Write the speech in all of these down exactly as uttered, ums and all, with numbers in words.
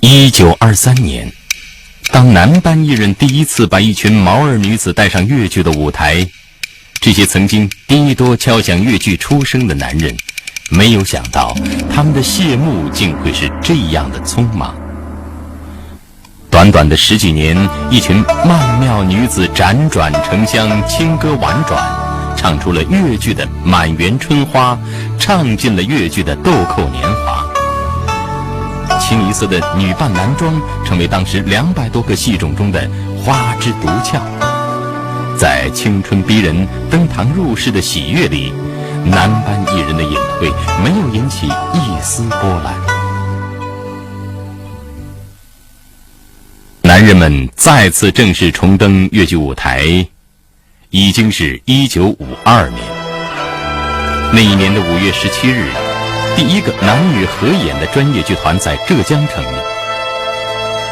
一九二三年，当男班艺人第一次把一群毛儿女子带上越剧的舞台，这些曾经低多敲响越剧出生的男人，没有想到他们的谢幕竟会是这样的匆忙。短短的十几年，一群曼妙女子辗转沉香，轻歌婉转，唱出了越剧的满园春花，唱尽了越剧的豆蔻年华。清一色的女扮男装，成为当时两百多个戏种中的花枝独俏。在青春逼人、登堂入室的喜悦里，男班艺人的隐退没有引起一丝波澜。男人们再次正式重登越剧舞台，已经是一九五二年。那一年的五月十七日，第一个男女合演的专业剧团在浙江成立。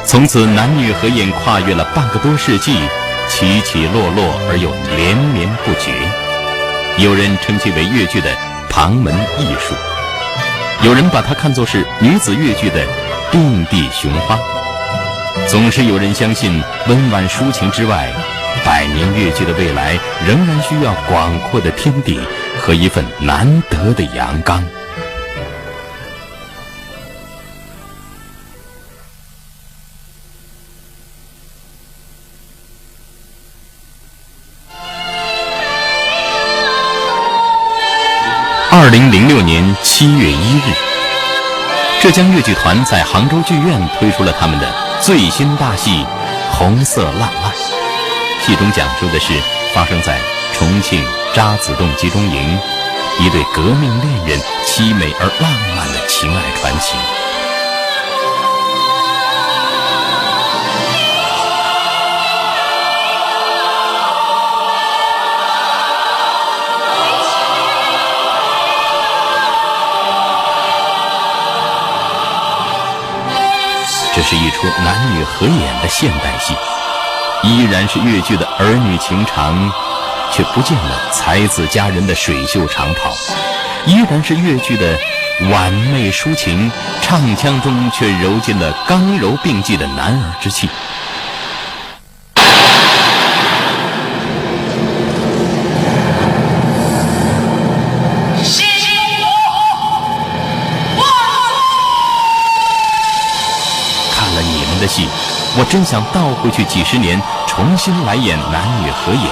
从此，男女合演跨越了半个多世纪，起起落落而又连绵不绝。有人称其为越剧的旁门艺术，有人把它看作是女子越剧的并蒂雄花。总是有人相信，温婉抒情之外，百年越剧的未来仍然需要广阔的天地和一份难得的阳刚。二零零六年七月一日，浙江越剧团在杭州剧院推出了他们的最新大戏《红色浪漫》。戏中讲述的是发生在重庆渣滓洞集中营一对革命恋人凄美而浪漫的情爱传奇。这是一出男女合演的现代戏，依然是越剧的儿女情长，却不见了才子佳人的水袖长袍，依然是越剧的婉媚抒情，唱腔中却揉进了刚柔并济的男儿之气。看了你们的戏，我真想倒回去几十年，重新来演男女合演。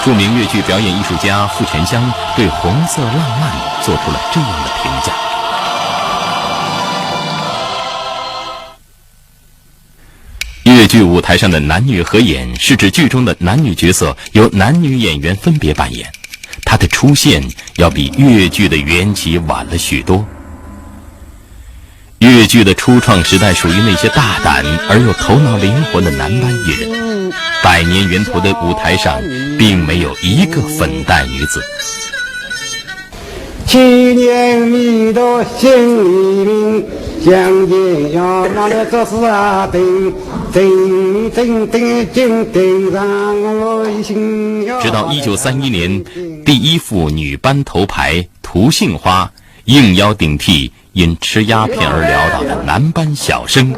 著名越剧表演艺术家傅泉香对《红色浪漫》做出了这样的评价。越剧舞台上的男女合演是指剧中的男女角色由男女演员分别扮演，它的出现要比越剧的缘起晚了许多。越剧的初创时代属于那些大胆而又头脑灵活的男班艺人，《百年缘途》的舞台上并没有一个粉黛女子。 直到一九三一年，第一副女班头牌《图杏花》应邀顶替因吃鸦片而潦倒的男班小生，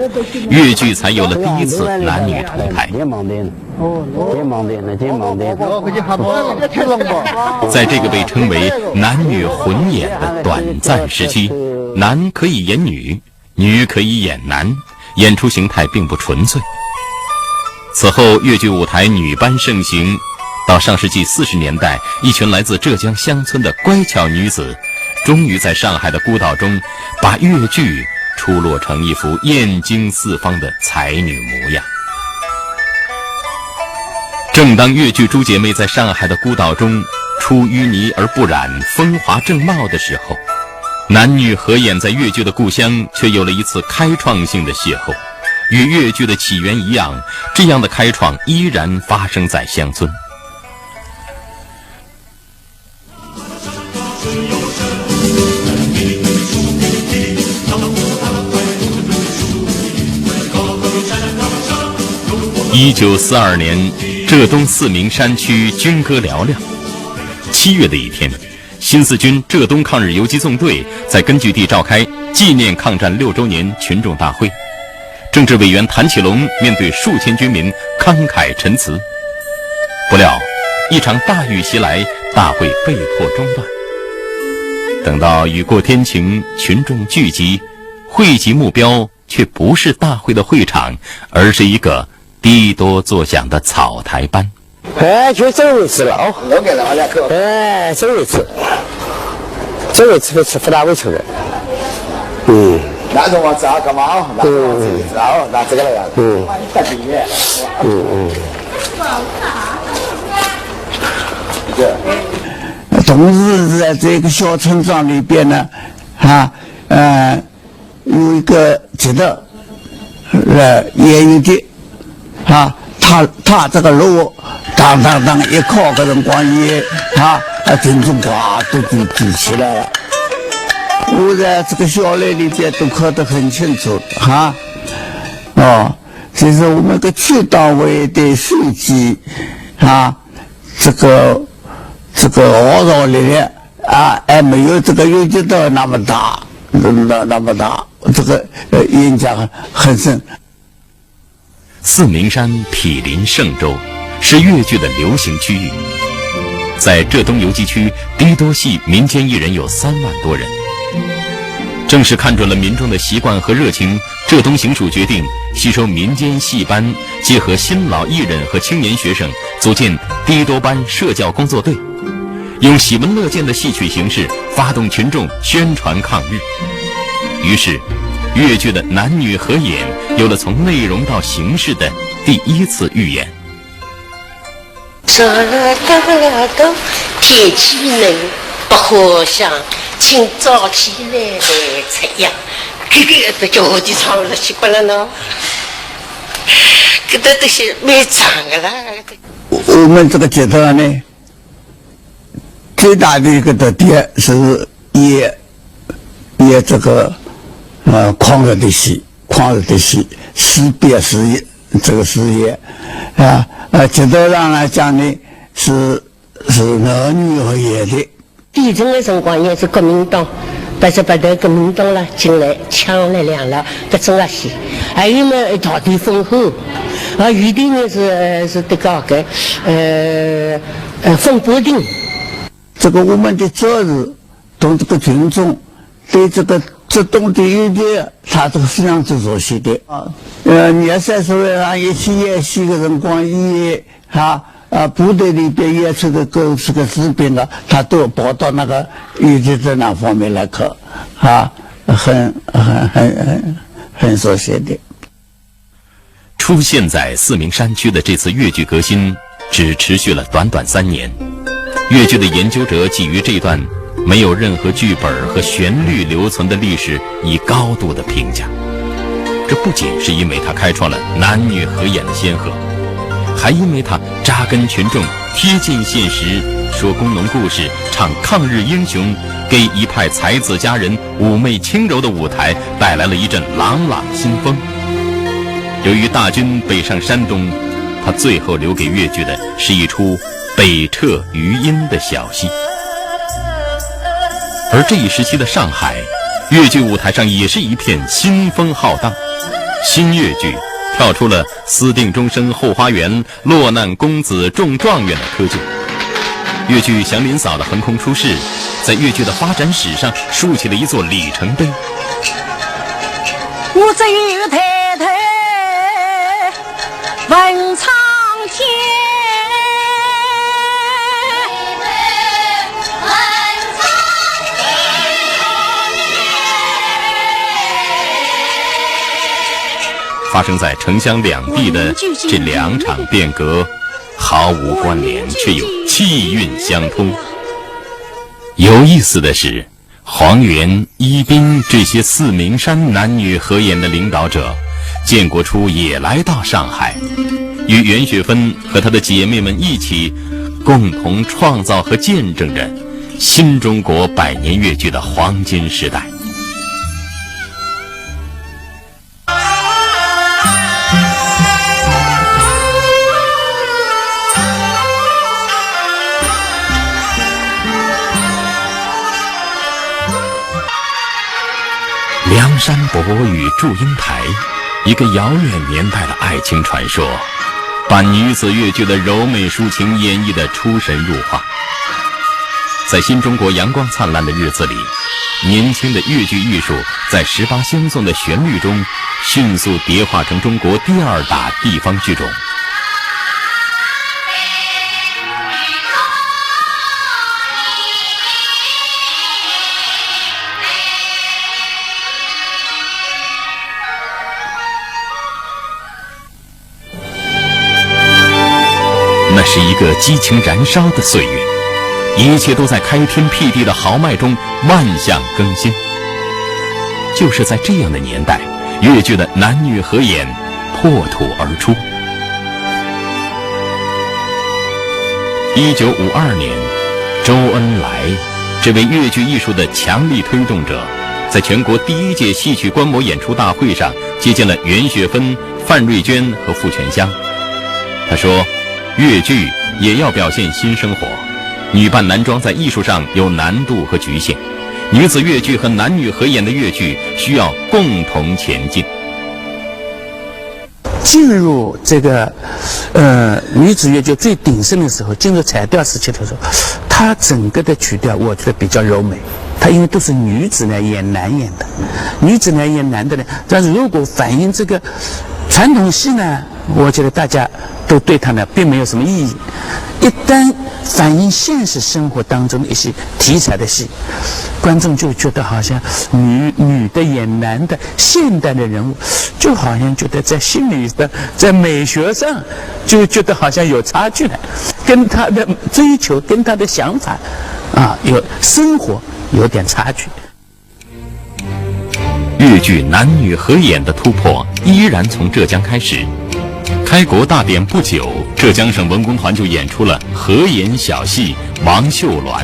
越剧才有了第一次男女同台。 在这个被称为男女混演的短暂时期，男可以演女，女可以演男，演出形态并不纯粹。此后，越剧舞台女班盛行，到上世纪四十年代，一群来自浙江乡村的乖巧女子，终于在上海的孤岛中，把越剧出落成一幅艳惊四方的才女模样。 正当越剧《猪姐妹》在上海的孤岛中出淤泥而不染，风华正茂的时候，男女合演在越剧的故乡却有了一次开创性的邂逅。与越剧的起源一样，这样的开创依然发生在乡村。 一九四二年，浙东四明山区军歌嘹亮。七月的一天，新四军浙东抗日游击纵队在根据地召开纪念抗战六周年群众大会。政治委员谭启隆面对数千军民慷慨陈词。不料，一场大雨袭来，大会被迫中断。等到雨过天晴，群众聚集，汇集目标却不是大会的会场，而是一个低多作响的草台班。 哎，就这一次了哦。哎，这一次，这一次是不大会出来。嗯。那辰光子啊，干嘛啊？那辰光子啊，那这个了呀。嗯。嗯，嗯。对。同时在这个小村庄里边呢，啊，呃， 有一个街道，呃，也有的，啊，他，他这个路，当当当一敲个辰光，也，啊，啊，群众哗都聚，聚起来了。我在这个小楼里边都看得很清楚，哈。哦，就是我们个区党委的书记，啊，这个，这个号召力量， 啊，还没有这个越剧的那么大，那，那么大，这个，呃，影响很深。四明山毗邻嵊州，是越剧的流行区域。在浙东游击区，低多戏民间艺人有三万多人。正是看准了民众的习惯和热情，浙东行署决定吸收民间戏班，结合新老艺人和青年学生，组建低多班社教工作队。 用喜闻乐见的戏曲形式发动群众宣传抗日。于是，越剧的男女合演有了从内容到形式的第一次预演。这个天气冷，不好想，清早起来来吃药，这个不叫我就唱了七八了呢。搿个都是蛮长的啦。我们这个阶段呢， 最大的一个特点是演，演这个，呃，抗日的戏，抗日的戏，识别是一，这个是一，啊，呃，街道上来讲呢，是，是男女合演的。底层的辰光也是国民党，八十八代国民党了进来抢了粮了，搿种啊戏，还有呢，大地烽火，啊，有的呢是，呃，是这个个，呃，呃，风波亭。 这个我们的责任，同这个群众，对这个浙东的越剧，他这个非常之熟悉的。啊，呃，二三十岁上一起演戏的辰光，伊，啊，啊，部队里边演出的各式各样的，他都跑到那个越剧这那方面来看，啊，很，很，很，很，很熟悉的。 出现在四明山区的这次越剧革新只持续了短短三年。越剧的研究者基于这段没有任何剧本和旋律留存的历史，以高度的评价。这不仅是因为它开创了男女合演的先河，还因为它扎根群众，贴近现实，说工农故事，唱抗日英雄，给一派才子佳人 妩媚轻柔的舞台带来了一阵朗朗新风。由于大军北上山东，他最后留给越剧的是一出北撤余音的小戏。而这一时期的上海，越剧舞台上也是一片新风浩荡。新越剧跳出了私定终身后花园、落难公子中状元的窠臼。越剧祥林嫂的横空出世，在越剧的发展史上竖起了一座里程碑。我只有抬头望苍天。 发生在城乡两地的这两场变革，毫无关联，却又气韵相通。有意思的是，黄元、一斌这些四明山男女合演的领导者，建国初也来到上海，与袁雪芬和她的姐妹们一起，共同创造和见证着新中国百年越剧的黄金时代。 梁山伯与祝英台，一个遥远年代的爱情传说，把女子越剧的柔美抒情演绎得出神入化。在新中国阳光灿烂的日子里，年轻的越剧艺术在十八相送的旋律中，迅速蝶化成中国第二大地方剧种。 那是一个激情燃烧的岁月，一切都在开天辟地的豪迈中万象更新。就是在这样的年代，越剧的男女合演破土而出。一九五二年，周恩来，这位越剧艺术的强力推动者，在全国第一届戏曲观摩演出大会上接见了袁雪芬、范瑞娟和傅泉香。他说，越剧也要表现新生活，女扮男装在艺术上有难度和局限，女子越剧和男女合演的越剧需要共同前进。 进入这个呃女子越剧最鼎盛的时候，进入彩调时期的时候，它整个的曲调我觉得比较柔美。它因为都是女子来演男演的，女子来演男的呢，但是如果反映这个传统戏呢，我觉得大家都对它呢并没有什么意义。一旦反映现实生活当中的一些题材的戏，观众就觉得好像女女的演男的，现代的人物，就好像觉得在心理的，在美学上，就觉得好像有差距了，跟他的追求，跟他的想法，啊，有生活有点差距。 越剧男女合演的突破依然从浙江开始。开国大典不久，浙江省文工团就演出了合演小戏《王绣鸾》。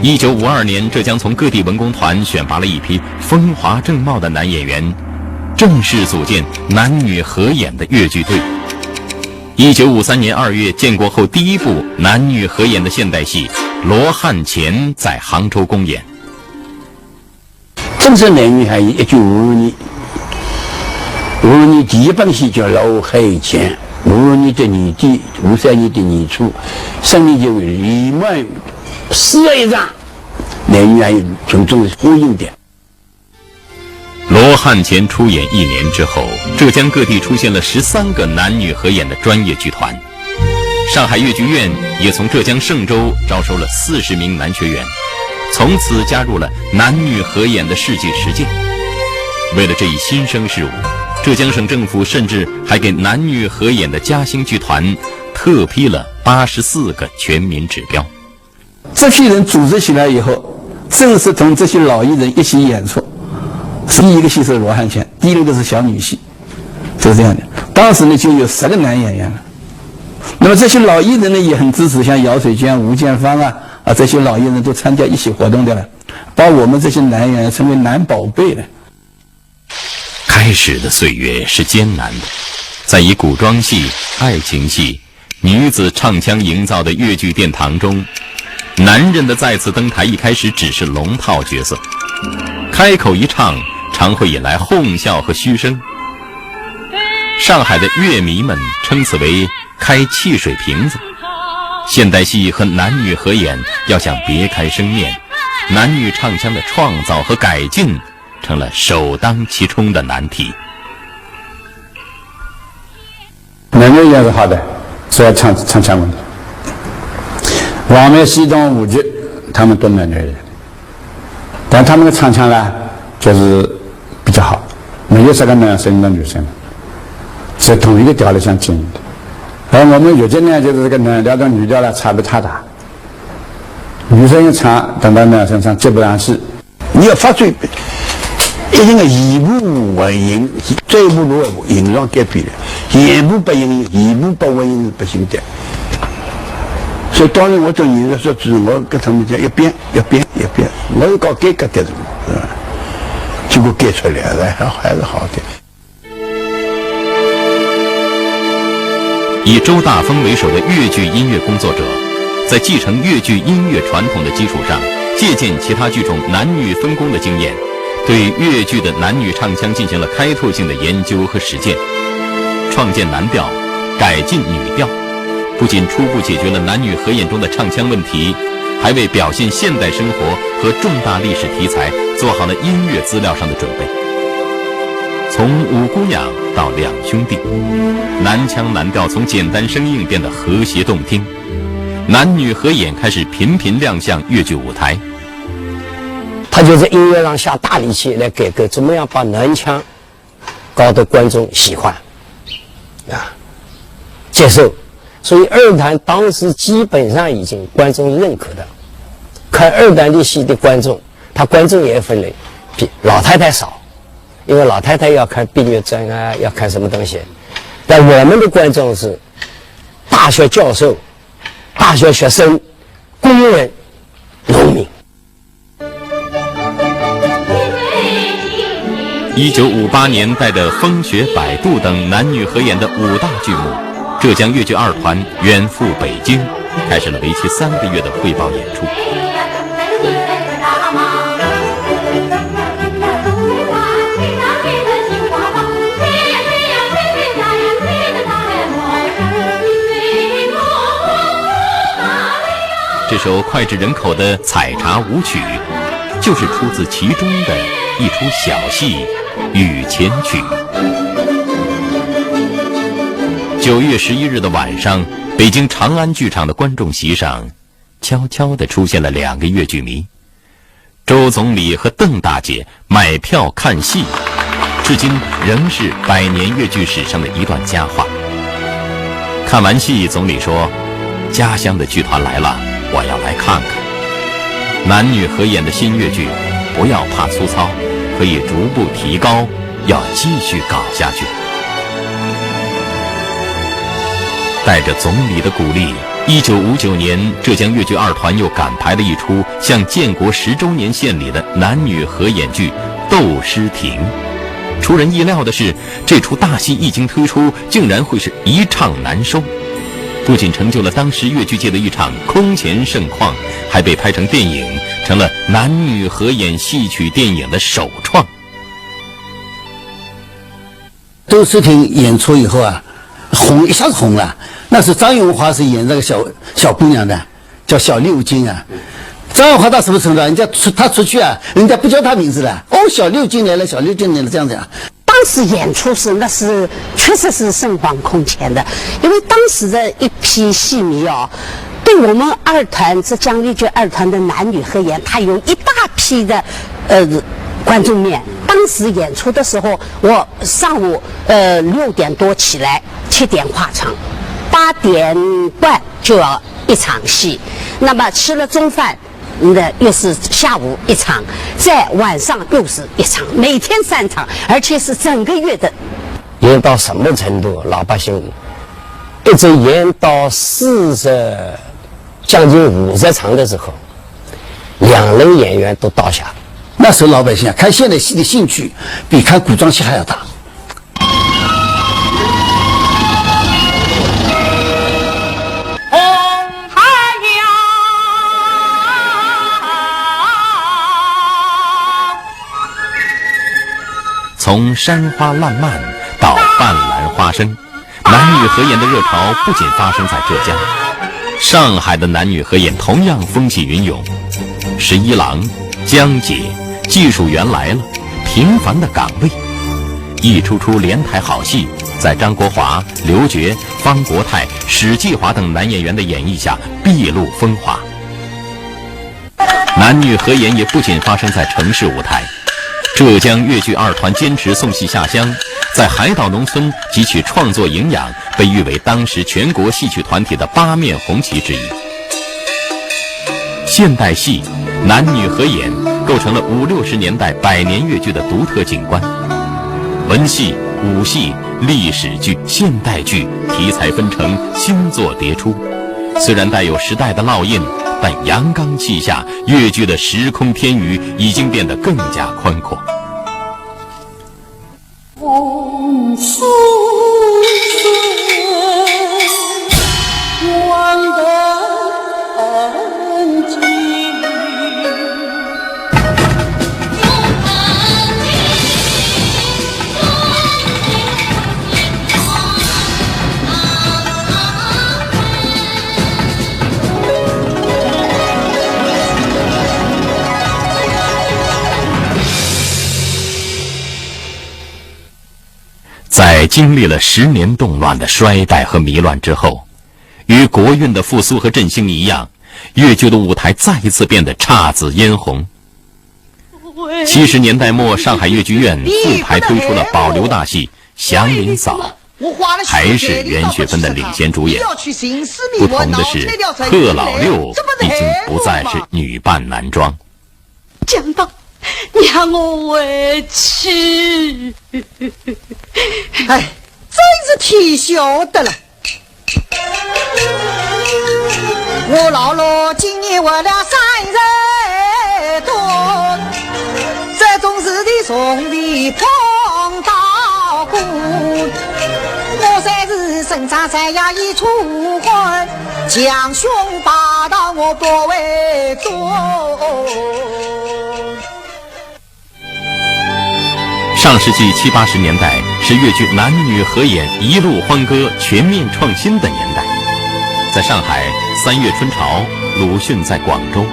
一九五二年，浙江从各地文工团选拔了一批风华正茂的男演员，正式组建男女合演的越剧队。一九五三年二月，建国后第一部男女合演的现代戏《罗汉钱》在杭州公演。 正式男女合演，一九五五年，五五年第一本戏叫《老海江》，五五年的年底，五三年的年初，省里就连卖四十一场男女合演，群众欢迎的。《罗汉钱》出演一年之后，浙江各地出现了十三个男女合演的专业剧团。 上海越剧院也从浙江嵊州招收了四十名男学员，从此加入了男女合演的世纪实践。为了这一新生事物，浙江省政府甚至还给男女合演的嘉兴剧团特批了八十四个全民指标。这批人组织起来以后，正式同这些老艺人一起演出，第一个戏是《罗汉钱》，第六个是小女戏。 就是这样的。当时呢，就有十个男演员了。那么这些老艺人呢，也很支持，像姚水娟、吴建芳啊，啊，这些老艺人都参加一起活动的了，把我们这些男演员称为男宝贝的。开始的岁月是艰难的，在以古装戏、爱情戏、女子唱腔营造的越剧殿堂中，男人的再次登台一开始只是龙套角色，开口一唱，常会引来哄笑和嘘声。上海的越迷们称此为“开汽水瓶子”。现代戏和男女合演要想别开生面，男女唱腔的创造和改进成了首当其冲的难题。 男演员是好的，只要唱唱腔问题。黄梅、戏东、舞剧，他们都男演员，但他们的唱腔呢，就是比较好，没有啥个男生的女生，在同一个调里向进行的。而我们越剧呢，就是这个男调跟女调呢，差别太大，女生一唱，等到男生唱接不上去。 你要发展，一定要言部混音，嘴部落部音上改变的，言部不音，言部不混音是不行的。所以当年我做演员说，就是我跟他们讲，要变，要变，要变，我要搞改革的，是吧？结果改出来了，还还是好的。 以周大风为首的越剧音乐工作者，在继承越剧音乐传统的基础上，借鉴其他剧种男女分工的经验，对越剧的男女唱腔进行了开拓性的研究和实践，创建男调，改进女调，不仅初步解决了男女合演中的唱腔问题，还为表现现代生活和重大历史题材做好了音乐资料上的准备。从《五姑娘》到《两兄弟》，男腔男调从简单生硬变得和谐动听，男女合演开始频频亮相越剧舞台。他就在音乐上下大力气来改革，怎么样把男腔搞得观众喜欢啊，接受。所以二团当时基本上已经观众认可的，看二团的戏的观众，他观众也分类，比老太太少，因为老太太要看《碧血丹》啊，要看什么东西。但我们的观众是大学教授、大学学生、工人、农民。一九五八年带着《风雪摆渡》等男女合演的五大剧目，浙江越剧二团远赴北京，开始了为期三个月的汇报演出。这首脍炙人口的《采茶舞曲》，就是出自其中的一出小戏《御前曲》。九月十一日的晚上，北京长安剧场的观众席上，悄悄地出现了两个越剧迷。周总理和邓大姐买票看戏，至今仍是百年越剧史上的一段佳话。看完戏，总理说：“家乡的剧团来了，我要来看看。”男女合演的新越剧，不要怕粗糙，可以逐步提高，要继续搞下去。带着总理的鼓励，一九五九年，浙江越剧二团又赶排了一出向建国十周年献礼的男女合演剧《窦诗亭》。出人意料的是，这出大戏一经推出，竟然会是一唱难收。不仅成就了当时越剧界的一场空前盛况，还被拍成电影，成了男女合演戏曲电影的首创。《窦诗亭》演出以后啊，红，一下子红了。那是张荣华是演这个小小姑娘的，叫小六金啊。张荣华到什么程度啊？人家出，他出去啊，人家不叫他名字了。哦，小六金来了，小六金来了，这样子啊。当时演出是，那是确实是盛况空前的，因为当时的一批戏迷哦，对我们二团，浙江越剧二团的男女合演，他有一大批的呃观众面。当时演出的时候，我上午呃六点多起来，七点跨场，八点半就要一场戏，那么吃了中饭，那又是下午一场，再晚上又是一场，每天三场，而且是整个月的。演到什么程度？老百姓一直演到四十，将近五十场的时候，两楼演员都倒下。那时候老百姓啊，看现代戏的兴趣比看古装戏还要大。从山花烂漫到半篮花生，男女合演的热潮不仅发生在浙江，上海的男女合演同样风起云涌。《十一郎》、《江姐》、《技术员来了》、《平凡的岗位》，一出出连台好戏，在张国华、刘珏、方国泰、史继华等男演员的演绎下，毕露风华。男女合演也不仅发生在城市舞台，浙江越剧二团坚持送戏下乡，在海岛农村汲取创作营养，被誉为当时全国戏曲团体的八面红旗之一。现代戏男女合演构成了五六十年代百年越剧的独特景观。文戏、武戏、历史剧、现代剧，题材纷呈，新作迭出。虽然带有时代的烙印，但阳刚气下，越剧的时空天宇已经变得更加宽阔。在经历了十年动乱的衰败和糜烂之后，与国运的复苏和振兴一样，越剧的舞台再一次变得姹紫嫣红。七十年代末，上海越剧院复排推出了保留大戏《祥林嫂》，还是袁雪芬的领衔主演。不同的是，贺老六已经不再是女扮男装。 讲道，让我回去。哎，真是天晓得了。我老六今年活了三十多，这种事体从未碰到过。我虽是身上山呀一处混，强雄霸道我不会做。 上世纪七八十年代是越剧男女合演一路欢歌、全面创新的年代。在上海，《三月春潮》，鲁迅在广州，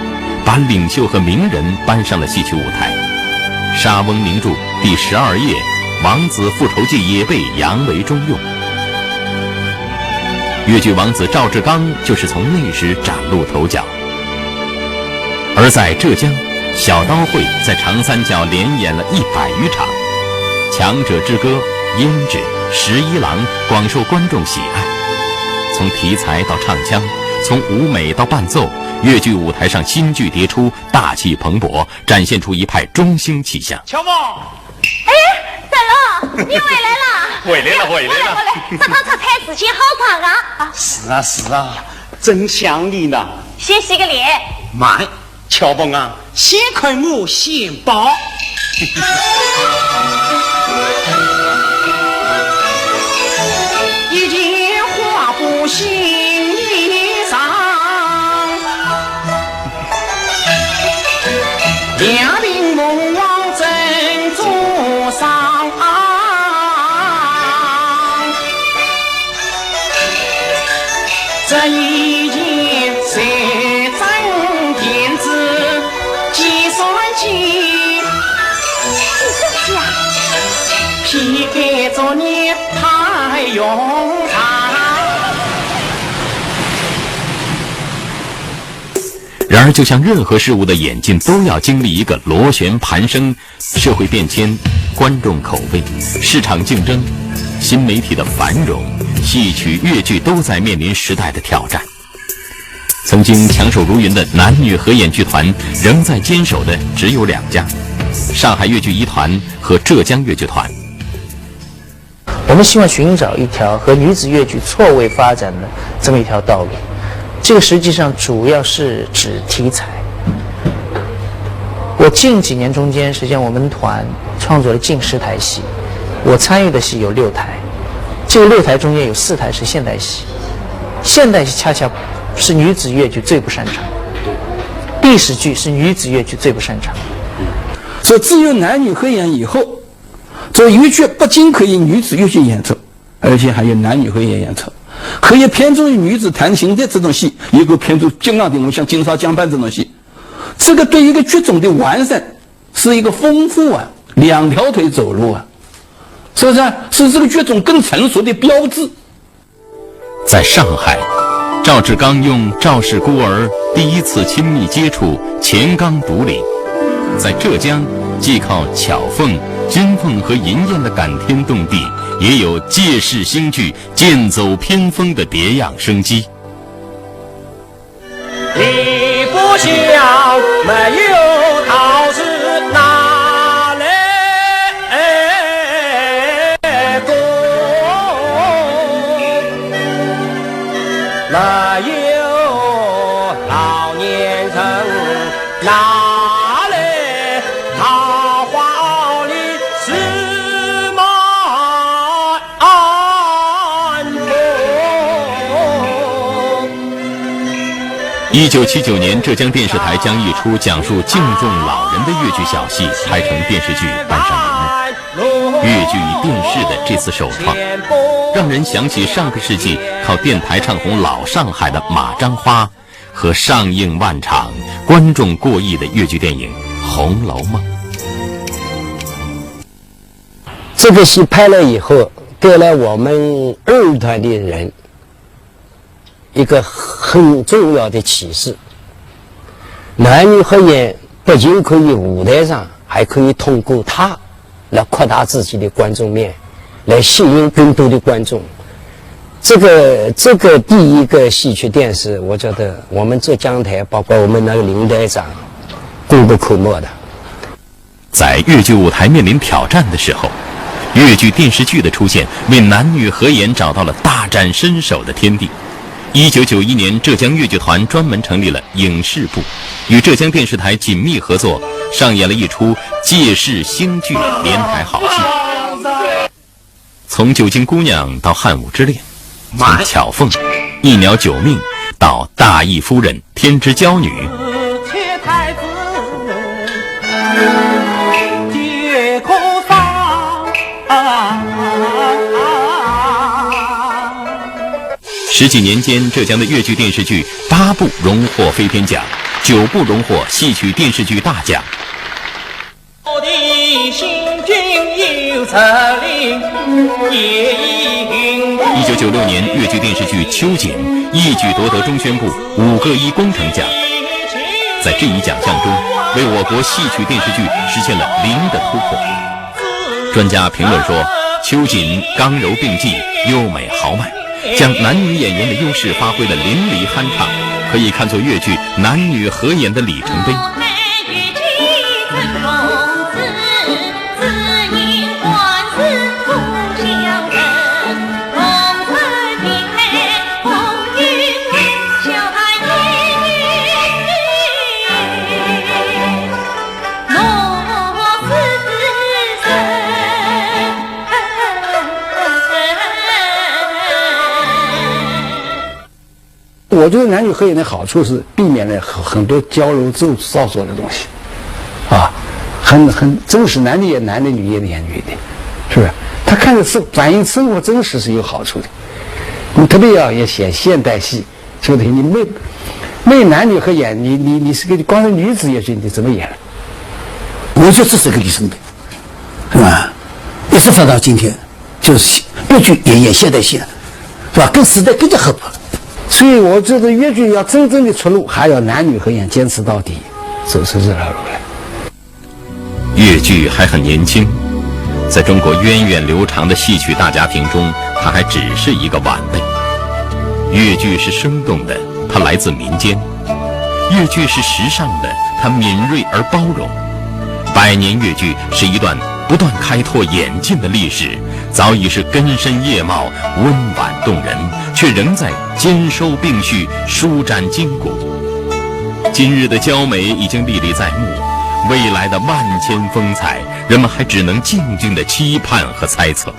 把领袖和名人搬上了戏曲舞台。莎翁名著《第十二夜》，《王子复仇记》也被扬为中用。越剧王子赵志刚就是从那时崭露头角。 而在浙江，小刀会在长三角连演了一百余场，《强者之歌》《胭脂》《十一郎》广受观众喜爱。从题材到唱腔，从舞美到伴奏，越剧舞台上新剧迭出，大气蓬勃，展现出一派中兴气象。乔峰，哎，大佬，你回来了？回来了，回来了。这趟出差时间好快啊！是啊，是啊，真想你呢。先洗个脸。慢， 乔峰啊，先看我先报。一件花布新衣裳，两鬓凤凰正中上。 这一件谁真胭脂几算斤？是这样。披盖着你太容长。然而，就像任何事物的演进，都要经历一个螺旋盘升， 社会变迁、观众口味、市场竞争、新媒体的繁荣，戏曲越剧都在面临时代的挑战。曾经强手如云的男女合演剧团，仍在坚守的只有两家：上海越剧一团和浙江越剧团。 我们希望寻找一条和女子越剧错位发展的这么一条道路。这个实际上主要是指题材。我近几年中间，实际上我们团创作了近十台戏，我参与的戏有六台，这个六台中间有四台是现代戏，现代戏恰恰是女子越剧最不擅长的，历史剧是女子越剧最不擅长的。所以只有男女合演以后， 这越剧不仅可以女子越剧演出，而且还有男女合演演出，可以偏重于女子弹琴的这种戏，也可以偏重金刚顶，我像《金沙江畔》这种戏。这个对一个剧种的完善是一个丰富啊，两条腿走路啊，是不是啊？是这个剧种更成熟的标志。 在上海，赵志刚用《赵氏孤儿》第一次亲密接触钱刚独领。在浙江，既靠巧凤、金凤和银燕的感天动地，也有借势新剧剑走偏锋的别样生机。 你不想没有道士哪来功？没有老年人哪来桃花里司马？ 一九七九年，浙江电视台将一出讲述敬重老人的越剧小戏拍成电视剧搬上荧幕。越剧与电视的这次首创，让人想起上个世纪靠电台唱红老上海的马章花和上映万场、观众过亿的越剧电影《红楼梦》。 这个戏拍了以后，带来我们二团的人一个很重要的启示。男女合演不仅可以舞台上，还可以通过它来扩大自己的观众面，来吸引更多的观众。这个，这个第一个戏曲电视，我觉得我们浙江台，包括我们那个林台长，功不可没的。在越剧舞台面临挑战的时候，越剧电视剧的出现，为男女合演找到了大展身手的天地。一九九一年，浙江越剧团专门成立了影视部，与浙江电视台紧密合作，上演了一出借势兴剧连台好戏。从《九斤姑娘》到《汉武之恋》，从《巧凤》《一鸟九命》到《大义夫人》《天之娇女》，十几年间，浙江的越剧电视剧八部荣获飞天奖，九部荣获戏曲电视剧大奖。一九九六年，越剧电视剧《秋瑾》一举夺得中宣部五个一工程奖。在这一奖项中，为我国戏曲电视剧实现了零的突破。专家评论说，《秋瑾》刚柔并济，优美豪迈，将男女演员的优势发挥得淋漓酣畅，可以看作越剧男女合演的里程碑。我觉得男女合演的好处是避免了很多矫揉造作的东西，啊，很很真实，男的演男的，女的演女的，是不是？他看着是反映生活真实是有好处的。你特别要也写现代戏，是不是？你没没男女合演，你你你是个光是女子越剧，你怎么演？我觉得这是个里程碑，是吧？一直发到今天。就是越剧也演现代戏了，是吧？跟时代更加合拍了。所以我觉得越剧要真正的出路，还要男女合演坚持到底，走出这条路来。越剧还很年轻，在中国源远流长的戏曲大家庭中，它还只是一个晚辈。越剧是生动的，它来自民间。越剧是时尚的，它敏锐而包容。百年越剧是一段不断开拓演进的历史，早已是根深叶茂，温婉动人，却仍在兼收并蓄，舒展筋骨。今日的娇美已经历历在目，未来的万千风采，人们还只能静静的期盼和猜测。